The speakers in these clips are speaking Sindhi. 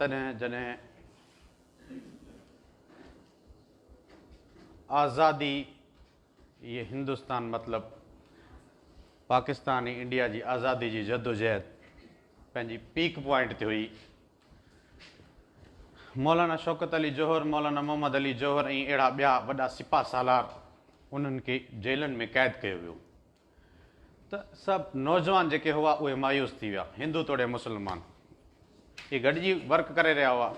تڏهن جڏهن آزادي اهي هندستان مطلب پاڪستان ۽ انڊيا جي آزادي جي جدوجهد پنهنجي پيڪ پوائنٽ تي هئي. مولانا شوڪت علي جوهر، مولانا محمد علي جوهر ۽ اهڙا ٻيا وڏا سپاهه سالار انهن کي جيلن ۾ قيد ڪيو ويو ته سڀ نوجوان جيڪي هئا اهي مايوس ٿي ويا، هندو توڙي مسلمان اهي گڏجي ورڪ ڪري رهيا هئا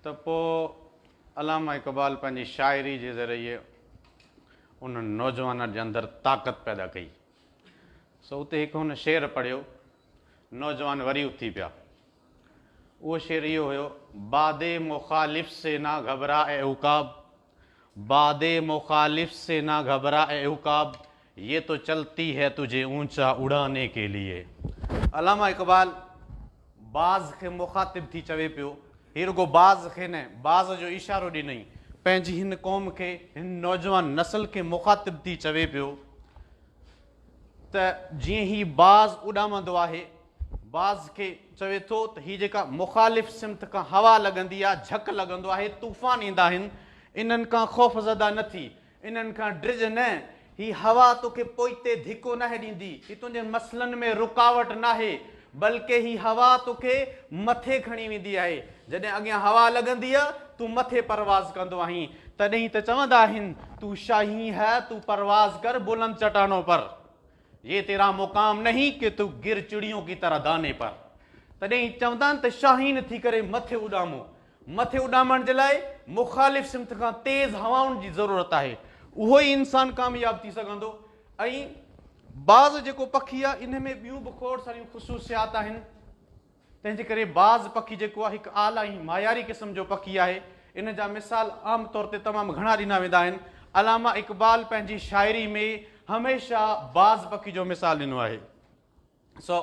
ته پوء علامه اقبال پنهنجي شاعري جي ذريعي انهن نوجوانن جي اندر طاقت پيدا ڪئي. سو اتي هڪ هن شعر پڙهيو، نوجوان وري اٿي پيا. اهو شعر اهو هيو، باد مخالف سي نا گهبرا اي عقاب، باد مخالف سي نا گهبرا اي عقاب، يه تو چلتي هي تجهي اونچا اڙاني ڪي ليي. علامه اقبال باز کي مخاطب ٿي چوي پيو، هي رڳو باز کي نه، باز جو اشارو ڏنئي، پنهنجي هن قوم کي، هن نوجوان نسل کي مخاطب ٿي چوي پيو ته جيئن هي باز اڏامندو آهي، باز کي چوي ٿو ته هي جيڪا مخالف سمت کان هوا لڳندي آهي، جهڪ لڳندو آهي، طوفان ايندا آهن، انهن کان خوفزده نه ٿي، انهن کان ڊڄ نه، هي هوا توکي پوئتي ڌڪو ناهي ڏيندي، هي تنهنجي مسئلن ۾ رڪاوٽ ناهي، بلڪه هي هوا توکي مٿي کڻي ويندي آهي. جڏهن اڳيان هوا لڳندي آ، تون مٿي پرواز ڪندو آهين. تڏهن ته چوندا آهن، تو شاهين هي، تو پرواز ڪر بلند چٽانون پر. يه تيرا مقام نهين ڪه تو گر چڙيون ڪي طرح داني پر. تڏهن چوندا آهن ته شاهين ٿي ڪري مٿي اڏامو. مٿي اڏامڻ جي لاء مخالف سمت کان تيز هوائن جي ضرورت آهي. اهو ئي انسان ڪامياب ٿي سگهندو ۽ باز جيڪو پکي آهي ان ۾ ٻيون به کوڙ ساريون خصوصيات آهن. تنهن جي ڪري باز پکي جيڪو آهي هڪ اعليٰ ۽ معياري قسم جو پکي آهي. ان جا مثال عام طور تي تمام گهڻا ڏنا ويندا آهن. علامه اقبال پنهنجي شاعري ۾ هميشه باز پکي جو مثال ڏنو آهي. سو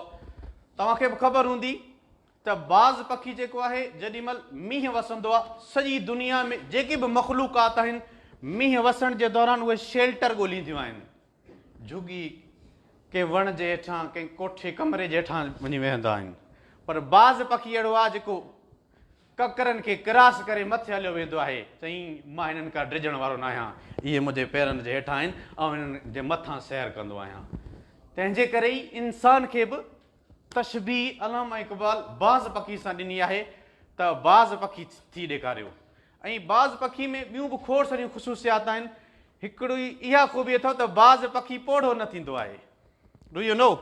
توهان کي به خبر هوندي ته باز پکي جيڪو آهي جيڏي مهل مينهن وسندو آهي سڄي دنيا ۾ جيڪي به مخلوقات آهن مينهن وسڻ جي دوران اهي شيلٽر ڳولينديون آهن. جهڳي ڪنهن وڻ جي هيٺان ڪنهن ڪوٺي ڪمري جي هيٺان وڃي ويهندا آهن پر باز پکي اهڙو آهي جيڪو ڪڪرن کي ڪراس ڪري مٿي هليو ويندو آهي چئين مان هنن کان ڊڄڻ وارو ناهيان اهي منهنجي پيرن جي هيٺان آهن آئون هنن جي مٿان سير ڪندو آهيان تنهن جي ڪري ئي انسان کي به تشبيهه علامه اقبال باز پکي سان ڏني آهي ته باز پکي ٿي ڏيکاريو ۽ باز پکي ۾ ٻيون به کوڙ ساريون خصوصيات آهن. هڪڙي اها خوبي اٿو ته باز پکي پوڙهو نه ٿيندو آهي. Do you know?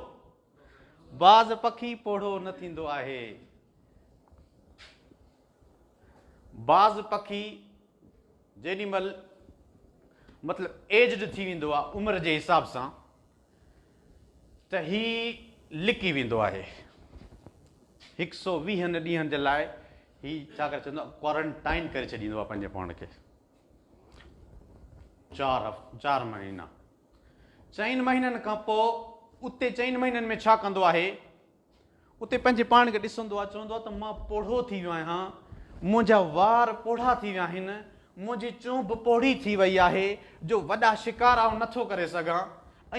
باز پکي پوڙهو نه ٿيندو آهي. باز پکي جيڏي مهل مطلب ايجڊ ٿي ويندو آهي عمر جي حساب سان ته هي لڪي ويندو آهي. هڪ سو ويهن ڏينهن جي لاء هي ڇا ڪري ڇڏيندو آهي ڪوارنٽائن ڪري ڇڏيندو آهي پنهنجي پاڻ کي. چار هفتا چار مهينا چئن مهينن کان پوء اتي چئن مهينن ۾ ڇا ڪندو آهي اتي پنهنجي پاڻ کي ڏسندو آهي چوندو آهي ته مان پوڙهو ٿي ويو آهيان منهنجا وار پوڙها ٿي ويا آهن منهنجي چونب پوڙهي ٿي وئي آهي جو وڏا شڪار آئون نٿو ڪري سگهان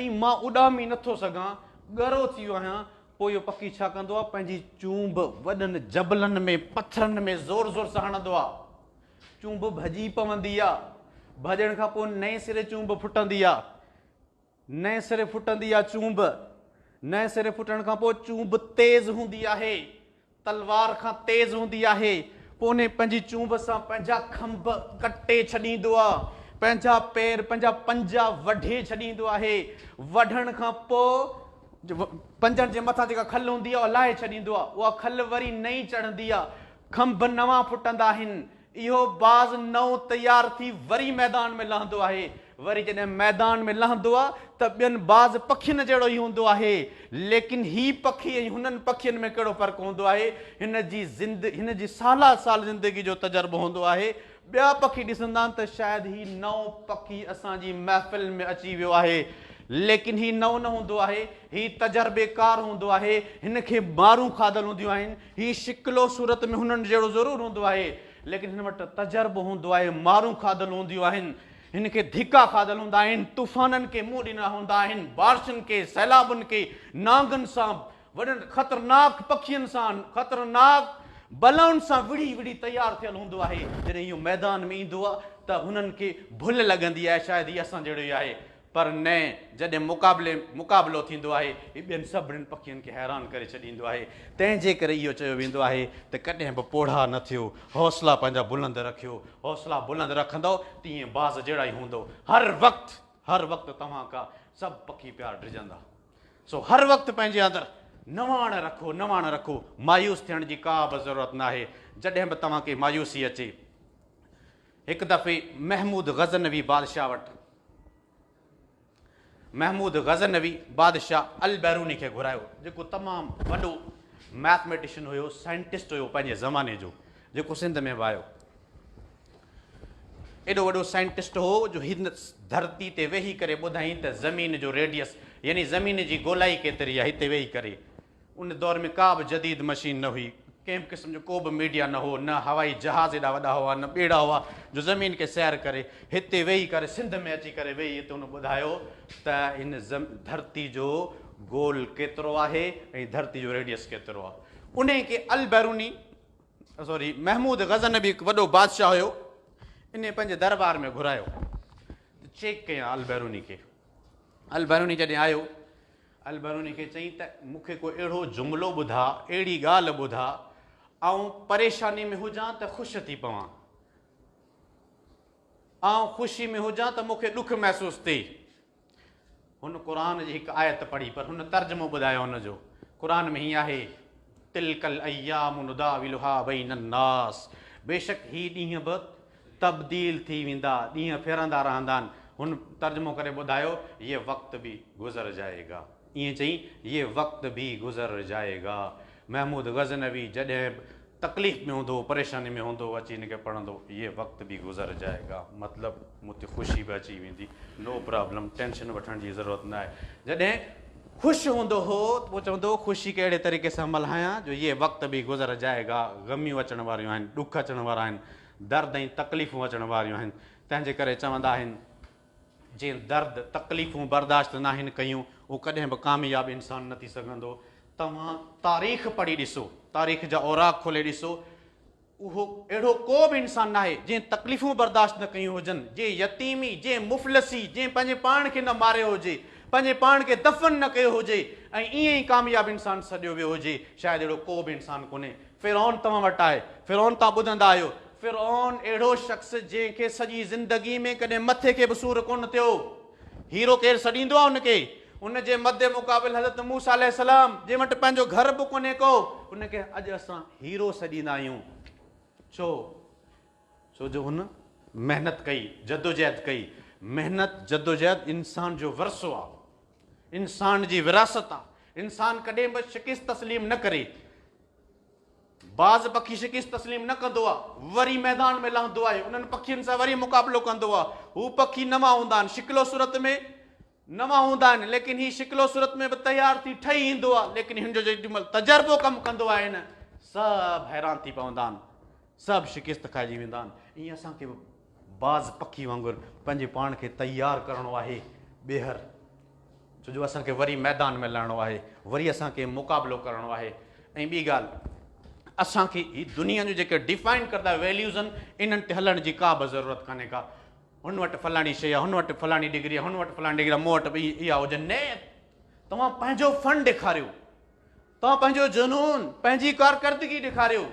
۽ مان اڏامي نٿو سگهان ڳرو ٿي ويو آهيان پوء اهو پکي ڇا ڪندو آهي پنهنجي چونب وڏن جبلن ۾ پٿرن ۾ زور زور سان هڻندو آهي چونب ڀڄي پوندي آ ڀڄڻ کان پوء نئين سري چونب ڦٽندي آ نئين سري ڦٽندي آ چونب نئين سري ڦٽڻ کان پوء چونب تيز هوندي آهي تلوار کان تيز هوندي آهي پوء انهي پنهنجي چونب سان پنهنجا کنڀ ڪٽي ڇڏيندو آ پنهنجا پير پنهنجا پنجا وڍي ڇڏيندو آهي وڍڻ کان پوء پنجن جي مٿان جيڪا کل هوندي آ اها لاهي ڇڏيندو آ اها کل وري نئين چڙهندي آ کنڀ نوان ڦٽندا آهن. اهو باز نئون تيار ٿي وري ميدان ۾ لهندو آهي. وري جڏهن ميدان ۾ لهندو آ ته ٻين باز پکين جهڙو ئي هوندو آهي. ليڪن هي پکي ۽ هنن پکين ۾ ڪهڙو فرق هوندو آهي؟ هن جي زند هن جي سالا سال زندگي جو تجربو هوندو آهي. ٻيا پکي ڏسندا آهن ته شايد هي نئون پکي اسان جي محفل ۾ اچي ويو آهي. ليڪن هي نئون نه هوندو آهي. هي تجربيڪار هوندو آهي. هن کي مارون کاڌل هونديون آهن. هي شڪل و صورت ۾ هنن جهڙو ضرور هوندو آهي، ليڪن هن وٽ تجربو هوندو آهي، مارون کاڌل هونديون آهن، هن کي ڌڪا کاڌل هوندا آهن، طوفانن کي منهن ڏنا هوندا آهن، بارشن کي، سيلابن کي، نانگن سان، وڏن خطرناڪ پکين سان، خطرناڪ بلائن سان وڙهي وڙهي تيار ٿيل هوندو آهي. جڏهن اهو ميدان ۾ ايندو آهي ته هنن کي ڀل لڳندي آهي شايد هي اسان جهڙو ئي آهي. پر نه، جڏهن مقابلي مقابلو ٿيندو آهي، هي ٻين سڀني پکين کي حيران ڪري ڇڏيندو آهي. تنهن جي ڪري اهو چيو ويندو آهي ته ڪڏهن به پوڙها نه ٿيو، حوصلا پنهنجا بلند رکيو. حوصلا بلند رکندؤ تيئن باز جهڙا ئي هوندؤ. هر وقت، هر وقت توهان کان سڀ پکي پيا ڊڄندا. سو هر وقت پنهنجي اندر نواڻ رکو، نواڻ رکو. مايوس ٿيڻ جي ڪا به ضرورت ناهي. جڏهن به توهان کي مايوسي اچي. هڪ دفعي محمود غزنوي بادشاهه وٽ محمود غزنوي بادشاهه البيروني کي گهرايو، جيڪو تمام وڏو مئٿميٽيشن هيو، سائنٽسٽ هيو پنهنجي زماني جو، جيڪو سنڌ ۾ به آيو. ايڏو وڏو سائنٽسٽ هو جو هن ڌرتي تي ويهي ڪري ٻڌائين ته زمين جو ريڊيس يعني زمين جي گولائي ڪيتري آهي، هتي ويهي ڪري. ان دور ۾ ڪا به جديد مشين نه هئي، ڪنهن به قسم جو ڪو به ميڊيا نه هو، نه هوائي جهاز ايڏا وڏا هئا، نه ٻيڙا هئا جو زمين کي سير ڪري هتي ويهي ڪري سنڌ ۾ اچي ڪري ويهي هتي هن ٻڌايو ته هن ڌرتي جو گول ڪيترو آهي ۽ ڌرتي جو ريڊيس ڪيترو آهي. انهي کي البيروني سوري محمود غزنوي هڪ وڏو بادشاهه هيو، انهي پنهنجي دربار ۾ گهرايو ته چيڪ ڪيان البيروني کي. البيروني جڏهن آيو البروني کي چيائين ته مون کي ڪو اهڙو جملو ٻڌاء، اهڙي ڳالهه ٻڌاء، آئون پريشاني ۾ هجان ته خوش ٿي پوان، آئون خوشي ۾ هجان ته مون کي ڏک محسوس ٿئي. هن قرآن جي هڪ آيت پڙهي پر هن ترجمو ٻڌايو ان جو. قرآن ۾ هيئن آهي، تلڪ الايام نداولها بين الناس، بيشڪ هي ڏينهن به تبديل ٿي ويندا، ڏينهن ڦرندا رهندا آهن. هن ترجمو ڪري ٻڌايو، يه وقت به گذر جائي گا. ائين چئي، يه وقت به گذر جائي گا. محمود غزنوي جڏهن به تڪليف ۾ هوندو هو، پريشاني ۾ هوندو هو، اچي هن کي پڙهندو هو، يه وقت به گذر جائي گا. مطلب مون تي خوشي به اچي ويندي، نو پرابلم، ٽينشن وٺڻ جي ضرورت ناهي. جڏهن خوش هوندو هو ته پوء چوندو هو، خوشي کي اهڙي طريقي سان ملهايان جو يه وقت به گذر جائي گا، غميون اچڻ واريون آهن، ڏک اچڻ وارا آهن، درد ۽ تڪليفون اچڻ واريون آهن، تنهن جي ڪري چوندا آهن، جنهن درد، تڪليفون برداشت ناهن ڪيون، اهو ڪڏهن به ڪامياب انسان نه ٿي سگهندو. توهان تاريخ پڙهي ڏسو، تاريخ جا اوراق کولي ڏسو، اهو اهڙو ڪو به انسان ناهي، جنهن تڪليفون برداشت نه ڪيون هجن، جنهن يتيمي، جنهن مفلسي، جنهن پنهنجي پاڻ کي نه ماريو هجي، پنهنجي پاڻ کي دفن نه ڪيو هجي ۽ ائين ئي ڪامياب انسان سڏيو ويو هجي، شايد اهڙو ڪو به انسان ڪونهي. فرعون توهان وٽ آهي. فرعون توهان ٻڌندا آهيو. فرعون اهڙو شخص جنهن کي سڄي زندگي ۾ ڪڏهن مٿي کي به سور ڪونه ٿيو. هيرو ڪير سڏيندو آهي ان کي؟ ان جي مد مقابل حضرت موسيٰ عليه السلام جنهن وٽ پنهنجو گهر به ڪونهي ڪو، ان کي اڄ اسان هيرو سڏيندا آهيون. ڇو؟ ڇو جو هن محنت ڪئي، جدوجهد ڪئي. محنت، جدوجهد انسان جو ورثو آهي. انسان جي وراثت آهي. انسان ڪڏهن به شڪست تسليم نه ڪري. باز پکي شڪست تسليم نه ڪندو آ، وري ميدان ۾ لهندو آهي، انهن پکين سان وري مقابلو ڪندو آ. هو پکي نوان هوندا آهن، شڪل و صورت ۾ نوان هوندا آهن، ليڪن هي شڪل و صورت ۾ به تيار ٿي ٺهي ايندو آ، ليڪن هن جو جيڏي مهل تجربو ڪم ڪندو آهي نه، سڀ حيران ٿي پوندا آهن، سڀ شڪست کائجي ويندا آهن. ائين اسان کي به باز پکي وانگر پنهنجي پاڻ کي تيار ڪرڻو آهي ٻيهر. ڇو جو اسان کي وري ميدان ۾ لهڻو آهي، وري اسان کي مقابلو ڪرڻو آهي ۽ ٻي ڳالهه اسان کي هي دنيا جون جيڪي ڊيفائن ڪردا ويليوز آهن انهن تي هلڻ جي ڪا به ضرورت ڪانهي ڪا هن وٽ فلاڻي شيء آهي هن وٽ فلاڻي ڊگري آهي هن وٽ فلاڻي ڊگري آهي مون وٽ به اها هجي نه توهان پنهنجو فن ڏيکاريو توهان پنهنجو جنون، پنهنجي ڪارڪردگي ڏيکاريو.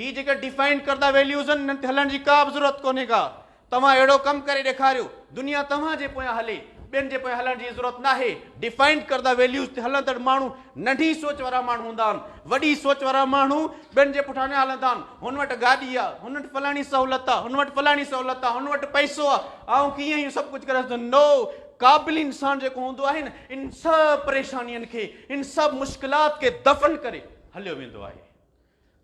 هي جيڪي ڊيفائن ڪرده ويليوز آهن انهن تي هلڻ جي ڪا به ضرورت ڪونهي ڪا. توهان اهڙو ڪم ڪري ڏيکاريو، دنيا توهان جي پويان هلي، ٻين جي پويان هلڻ جي ضرورت ناهي. ڊيفائنڊ ڪرده ويليوز تي هلندڙ ماڻهو ننڍي سوچ وارا ماڻهو هوندا آهن. وڏي سوچ وارا ماڻهو ٻين جي پٺيان نه هلندا آهن. هن وٽ گاڏي آهي، هن وٽ فلاڻي سهولت آهي، هن وٽ فلاڻي سهولت آهي، هن وٽ پئسو آهي، آئون ڪيئن اهو سڀ ڪجهه ڪري سگهندس. نو، قابل انسان جيڪو هوندو آهي نه، ان سڀ پريشانين کي، ان سڀ مشڪلات کي دفن ڪري هليو ويندو آهي.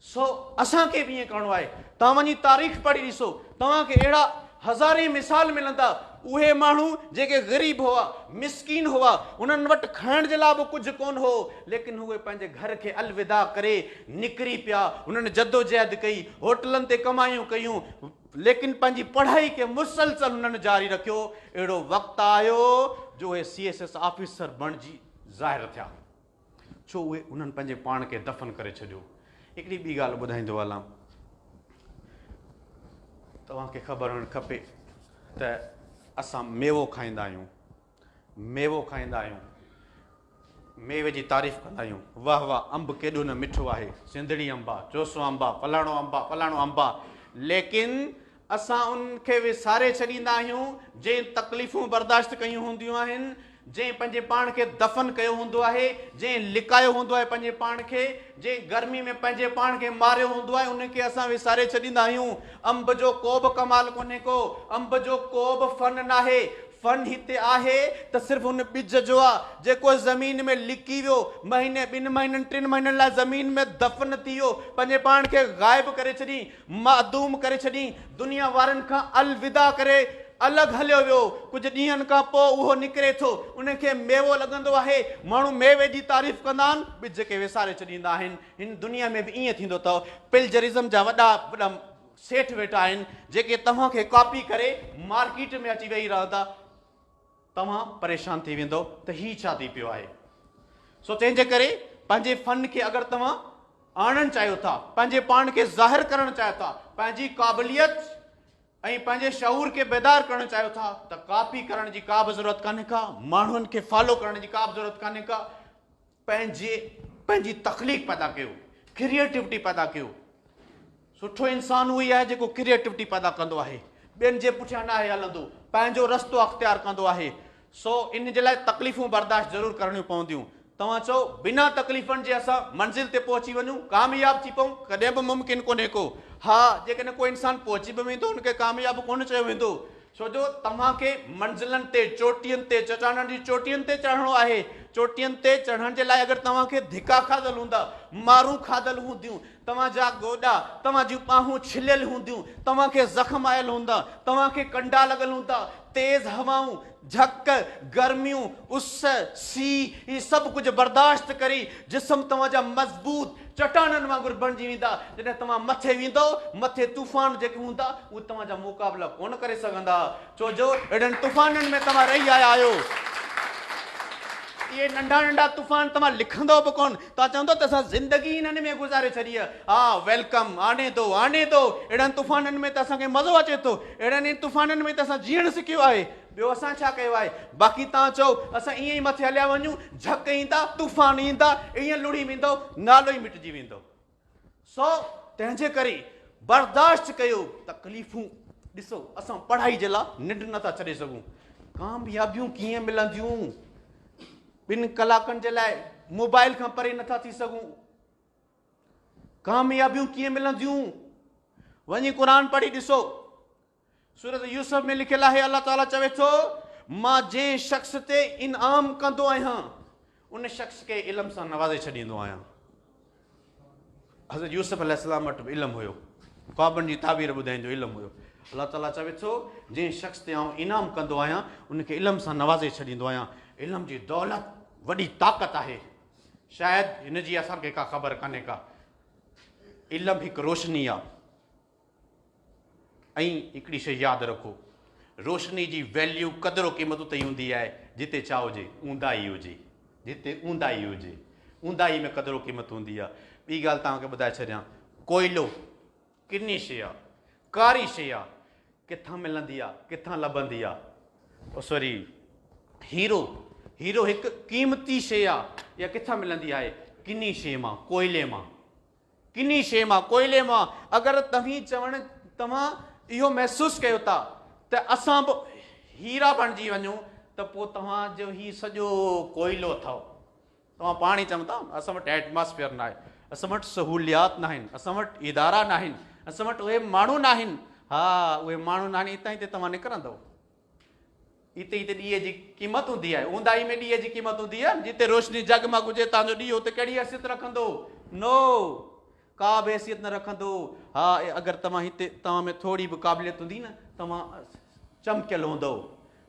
سو اسان کي به ائين ڪرڻو آهي. توهان وڃي تاريخ پڙهي ڏسو، توهان کي اهڙا هزارين مثال ملندا. اهي ماڻهو جيڪي غريب هئا، مسڪين هئا، انهن وٽ کائڻ جي لاء به ڪجهه ڪونه هو، ليڪن اهي پنهنجي گهر کي الوداع ڪري نڪري پيا. انهن جدوجهد ڪئي، هوٽلن تي ڪمايون ڪيون، ليڪن پنهنجي پڙهائي کي مسلسل هنن جاري رکيو. اهڙو وقت آيو جو اهي سي ايس ايس آفيسر بڻجي ظاهر ٿيا. ڇو اهي انهن پنهنجي پاڻ کي دفن ڪري ڇڏيو. هڪڙي ٻي ڳالهه ٻڌائيندو هلان. توهان کي خبر هئڻ کپي ته اسان ميوو کائيندا آهيون. ميوو کائيندا آهيون. ميوي جي تعريف ڪندا آهيون. واهه واهه انب ڪيڏو نه مٺو آهي. سنڌڙي انب آ، چوسو انب آ، فلاڻو انب آ، فلاڻو انب آ. ليڪن اسان ان کي وساري ڇڏيندا آهيون جنهن تڪليفون برداشت ڪيون هونديون آهن، جنهن پنهنجي پاڻ کي دفن ڪيو هوندو آهي، جنهن لڪايو هوندو آهي پنهنجي پاڻ کي، جنهن گرمي ۾ پنهنجي پاڻ کي ماريو هوندو آهي ان کي اسان وساري ڇڏيندا آهيون. انب جو ڪو به ڪمال ڪونهي ڪو، انب جو ڪو به فن ناهي. فن هتي آهي ته صرف ان ٻج جو آ جيڪو زمين ۾ لڪي ويو، مهيني، ٻن مهينن، ٽن مهينن لاء زمين ۾ دفن ٿي ويو، پنهنجي پاڻ کي غائب ڪري ڇڏين، معدوم ڪري ڇڏين، دنيا وارن کان الوداع ڪري الڳ هليو ويو، ڪجهه ڏينهن کان پوء اهو نڪري ٿو، ان کي ميوو لڳندو آهي، ماڻهو ميوي جي تعريف ڪندا آهن، ٻج کي وساري ڇڏيندا آهن، هن دنيا ۾ به ائين ٿيندو اٿو، پلجرزم جا وڏا وڏا سيٺ ويٺا آهن، جيڪي توهان کي ڪاپي ڪري مارڪيٽ ۾ اچي ويهي رهندا، توهان پريشان ٿي ويندؤ ته هي ڇا ٿي پيو آهي. سو تنهن جي ڪري پنهنجي فن کي اگر توهان آڻڻ چاهيو ٿا، پنهنجي پاڻ کي ظاهر ڪرڻ چاهيو ٿا، پنهنجي قابليت ۽ پنهنجي شعور کي بيدار ڪرڻ چاهيو ٿا ته ڪاپي ڪرڻ جي ڪا به ضرورت ڪانهي ڪا، ماڻهن کي فالو ڪرڻ جي ڪا به ضرورت ڪانهي ڪا، پنهنجي پنهنجي تخليق پيدا ڪيو، ڪريئيٽوٽي پيدا ڪيو. سٺو انسان اهو ئي آهي جيڪو ڪريئيٽوٽي پيدا ڪندو آهي، ٻين جي پٺيان ناهي هلندو، پنهنجو رستو اختيار ڪندو آهي. سو ان جي لاء تڪليفون برداشت ضرور ڪرڻيون پونديون. توهان چئو بنا تڪليفن جي اسان منزل تي پهچي وڃون، ڪامياب ٿي پئون، ڪڏهن به ممڪن ڪونهي ڪو. ها جيڪڏهن ڪو انسان پهچي به ويندو ان کي ڪامياب ڪونه چيو ويندو. ڇو جو توهان کي منزلن تي، چوٽين تي، چٽانن جي چوٽين تي چڙهڻو آهي. چوٽين تي چڙهڻ جي لاء اگر توهان کي ڌڪا کاڌل هوندا، مارون کاڌل هونديون، توهان جا گوڏا، توهان جون ٻانهون ڇليل هونديون، توهان کي زخم آيل هوندا، توهان کي ڪنڊا لڳل هوندا، تيز هوائون، جهڪ، گرميون، اس، سيء، هي سڀ ڪجهه برداشت ڪري جسم توهان جا مضبوط چٽانن وانگر بڻجي ويندا. جڏهن توهان مٿي ويندؤ، مٿي طوفان جيڪي هوندا، اهي توهان جا مقابلا ڪونه ڪري سگهندا، ڇو جو اهڙن طوفانن ۾ توهان رهي آيا آهيو. اهي ننڍا ننڍا طوفان توهان لکندؤ به ڪونه. توهان چوندؤ ته اسان زندگي انهن ۾ گذاري ڇڏي آهي. ها، welcome, آني دو، آني دو. اهڙن طوفانن ۾ ته اسان کي مزو اچي ٿو. اهڙن ئي طوفانن ۾ ته اسان جيئڻ سکيو آهي. ٻيو اسان ڇا ڪيو آهي؟ باقي توهان چئو، اسان ائين ئي مٿي هليا وڃون، جهڪ ايندا، طوفان ايندا، ائين لڙهي ويندؤ، نالو ئي مٽجي ويندو. سو تنهن جي ڪري برداشت ڪيو تڪليفون. ڏسو، اسان پڙهائي جي لاء ننڊ نٿا ڇڏي سگهون. ڪاميابيون ڪيئن ملنديون؟ ٻن ڪلاڪن جي لاء موبائل کان پري نٿا ٿي سگهون. ڪاميابيون ڪيئن ملنديون؟ وڃي قرآن پڙهي ڏسو. سورة يوسف ۾ لکيل آهي الله تعاليٰ چوي ٿو مان جنهن شخص تي انعام ڪندو آهيان ان شخص کي علم سان نوازي ڇڏيندو آهيان. حضرت يوسف عليه السلام وٽ به علم هيو، خوابن جي تعبير ٻڌائڻ جو علم هيو. الله تعاليٰ چوي ٿو جنهن شخص تي آئون انعام ڪندو آهيان ان کي علم سان نوازي ڇڏيندو آهيان. علم جي دولت وڏي طاقت آهي، شايد هن جي اسان کي ڪا خبر ڪانهي ڪا. علم هڪ روشني آهي. ۽ هڪڙي شيء ياد رکو، روشني جي ويليو، قدر و قيمت اتي ئي هوندي آهي، جتي ڇا هجي؟ اونداهي هجي. جتي اونداهي هجي. اونداهي ۾ قدر و قيمت هوندي آهي. ٻي ڳالهه توهان کي ٻڌائي ڇڏيان، ڪوئلو ڪني شيء آهي، ڪاري شيء آهي، ڪٿان ملندي آهي، ڪٿان لڀندي آهي؟ او سوري، هيرو، هيرو هڪ قيمتي شيء آهي، اها ڪٿان ملندي آهي؟ ڪني شيء مان، ڪوئلي مان. ڪني شيء مان، ڪوئلي مان، اگر توهين چوڻ توهان اهو محسوس ڪيو ٿا ته اسان به هيرا بڻجي وڃون ته پوء توهان جو هي سڄو ڪوئلو اٿئو. توهان پاڻ ئي چوندا اسان وٽ ايٽماسفيئر ناهي، اسان وٽ سهوليات ناهن، اسان وٽ ادارا ناهن، اسان وٽ اهي ماڻهو ناهن. ها اهي ماڻهو ناهن اتان ئي ته توهان نڪرندؤ. اتي ئي ته ڏيئي جي قيمت هوندي آهي. اونداهي ۾ ڏيئي جي قيمت هوندي آهي. جتي روشني جڳمڳ هجي، تان جو ڏيئو اتي ڪهڙي حيثيت رکندو؟ نو، ڪا به حيثيت نه رکندو. ها، اگر توهان هتي توهان ۾ ٿوري به قابليت هوندي نه، توهان چمڪيل هوندؤ.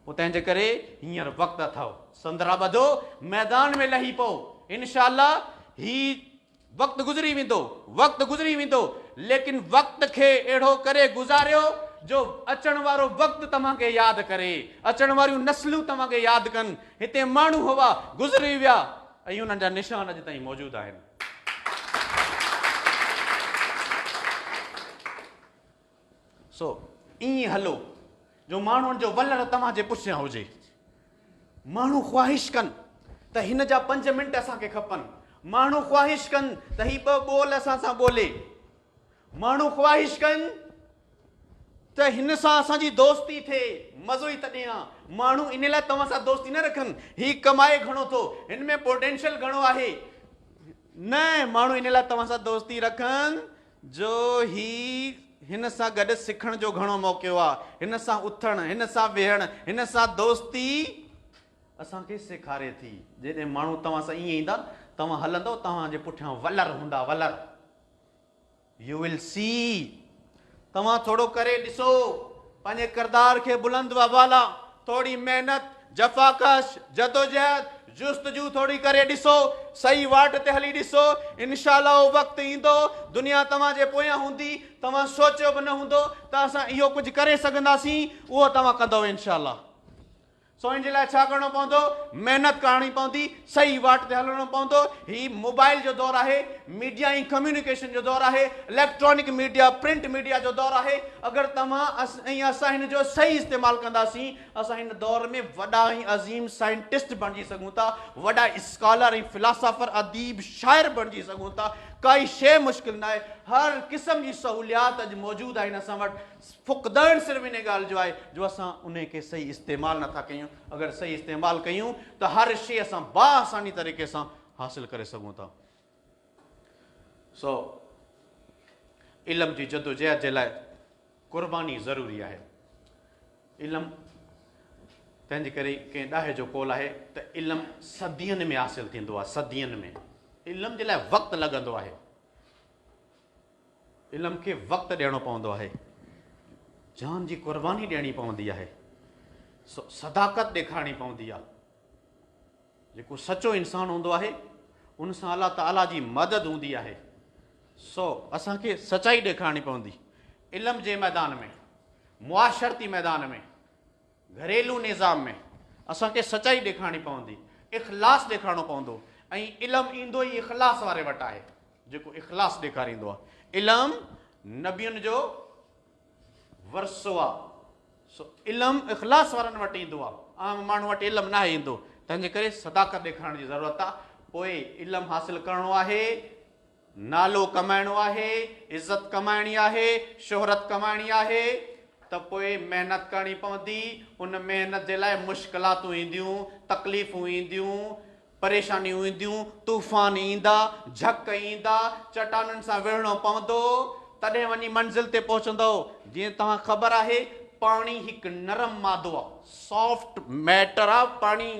پوء تنهن جي ڪري هينئر وقت اٿئو. سندرا ٻڌو، ميدان ۾ لهي پئو. انشاء الله هي وقت گذري ويندو، وقت گذري ويندو، ليڪن وقت کي اهڙو ڪري گذاريو جو اچڻ وارو وقت توهان کي ياد ڪري، اچڻ واريون نسلون توهان کي ياد ڪن، هتي ماڻهو هئا، گذري ويا ۽ انهن جا نشان اڄ تائين موجود آهن. سو ائين هلو جو ماڻهن جو ولر توهان جي پٺيان هجي. ماڻهو خواهش ڪن ته هن جا پنج منٽ اسان کي کپن. ماڻهو خواهش ڪن ته هي ٻه ٻول اسان سان ٻولي. ماڻهو خواهش ڪن ته هن سان اسان جي دوستي ٿئي. مزو ئي تڏهن آ. ماڻهو ان لاء توهان سان دوستي نه رکن هي ڪمائي گهڻو ٿو، هن ۾ پوٽينشل گهڻو آهي. نه، ماڻهو ان لاء توهان سان دوستي رکن جو هي هن سان گڏ سکڻ جو گهڻو موقعو آ، هن سان اٿڻ، هن سان ويهڻ، هن سان دوستي اسان کي سيکاري ٿي. جڏهن ماڻهو توهان سان ائين ايندا، توهان هلندؤ، توهان جي پٺيان ولر هوندا، ولر. You will see. توهان ٿورو ڪري ڏسو، پنهنجي ڪردار کي بلند و بالا، ٿوري محنت، جفاڪش، جدوجهد، جستجو ٿوري ڪري ڏسو، صحيح واٽ تي هلي ڏسو، انشاء الله اهو وقت ايندو، دنيا توهان جي پويان هوندي، توهان سوچيو به نه هوندو ته اسان اهو ڪجهه ڪري سگهنداسين، اهو توهان ڪندؤ انشاء الله. سو ان جي لاء ڇا ڪرڻو پوندو؟ محنت ڪرڻي پوندي، صحيح واٽ تي هلڻو پوندو. هي موبائل جو دور آهي، ميڊيا ۽ ڪميونيڪيشن جو دور آهي، اليڪٽرانڪ ميڊيا، پرنٽ ميڊيا جو دور آهي. اگر توهان ۽ اسان هن جو صحيح استعمال ڪنداسين، اسان هن دور ۾ وڏا ۽ عظيم سائنٽسٽ بڻجي سگهون ٿا، وڏا اسڪالر ۽ فلاسافر، اديب، شاعر بڻجي سگهون ٿا. ڪائي شيء مشڪل ناهي. هر قسم جي سهوليات اڄ موجود آهن اسان وٽ. فقدان صرف انهيء ڳالهه جو آهي جو اسان انهيء کي صحيح استعمال نه ٿا ڪيون. اگر صحيح استعمال ڪيون ته هر شيء اسان باآساني طريقي سان حاصل ڪري سگهون ٿا. سو علم جي جدوجهد جي لاء قرباني ضروري آهي. علم تنهن جي ڪري ڪنهن ڏاهي جو قول آهي ته علم صدين ۾ حاصل ٿيندو آهي، صدين ۾. علم جي لاء وقت لڳندو آهي. علم کي وقت ڏيڻو پوندو آهي، جان جي قرباني ڏيڻي پوندي آهي، صداقت ڏيکارڻي پوندي آهي. جيڪو سچو انسان هوندو آهي ان سان الله تعاليٰ جي مدد هوندي آهي. سو اسان کي سچائي ڏيکارڻي پوندي علم جي ميدان ۾، معاشرتي ميدان ۾، گهريلو نظام ۾ اسان کي سچائي ڏيکارڻي پوندي، اخلاص ڏيکارڻو پوندو ۽ علم ايندو ئي اخلاص واري وٽ آهي، جيڪو اخلاص ڏيکاريندو آهي. علم نبين جو ورثو آهي، سو علم اخلاص وارن وٽ ايندو آهي، عام ماڻهو وٽ علم ناهي ايندو. تنهن جي ڪري صداقت ڏيکارڻ جي ضرورت آهي. پوء علم حاصل ڪرڻو آهي، نالو ڪمائڻو آهي، عزت ڪمائڻي آهي، شهرت ڪمائڻي آهي ته پوء محنت ڪرڻي پوندي، ان محنت جي لاء مشڪلاتون اينديون، تڪليفون اينديون، پريشانيون اينديون، طوفان ايندا، جهڪ ايندا، چٽانن سان وڙهڻو پوندو، تڏهن وڃي منزل تي پهچندؤ. جيئن توهان خبر آهي پاڻي هڪ نرم مادو آهي، سافٽ ميٽر آهي پاڻي،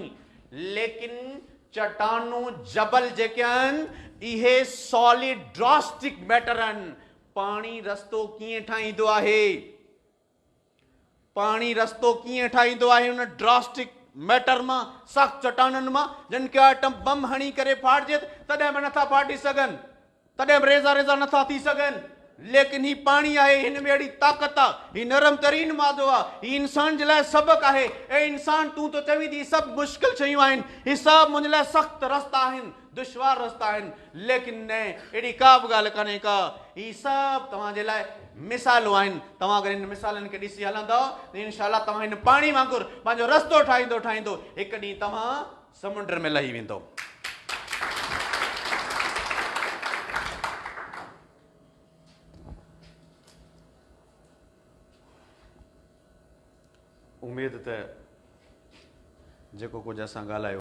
ليڪن چٽانون، جبل جيڪي آهن اهي سالڊ ڊراسٽڪ ميٽر آهن. پاڻي رستو ڪيئن ٺاهيندو آهي؟ پاڻي رستو ڪيئن ٺاهيندو آهي ان ڊراسٽڪ ميٽر مان، سخت چٽانن مان، جن کي آئٽم بم هڻي ڪري ڦاڙجي تڏهن به نٿا ڦاٽي سگهن. تڏهن به ريزا ريزا نٿا ٿي سگهن، ليڪن هي پاڻي آهي، هن ۾ اهڙي طاقت آ، هي نرم ترين مادو آ، هي انسان جي لاء سبق آهي، اي انسان تون ٿو چوين ته هي سڀ مشڪل شيون آهن، هي سڀ منهنجي لاء سخت رستا آهن، دشوار رستا آهن، ليڪن نه اهڙي ڪا به ڳالهه ڪانهي ڪا، هي سڀ توهان جي لاء مثالون آهن، توهان اگر هن مثالن کي ڏسي هلندؤ ته انشاء الله توهان هن پاڻي وانگر پنهنجو رستو ٺاهيندو ٺاهيندو هڪ ڏينهن توهان سمنڊ ۾ لهي ويندو. اميد ته جيڪو ڪجهه اسان ڳالهايو.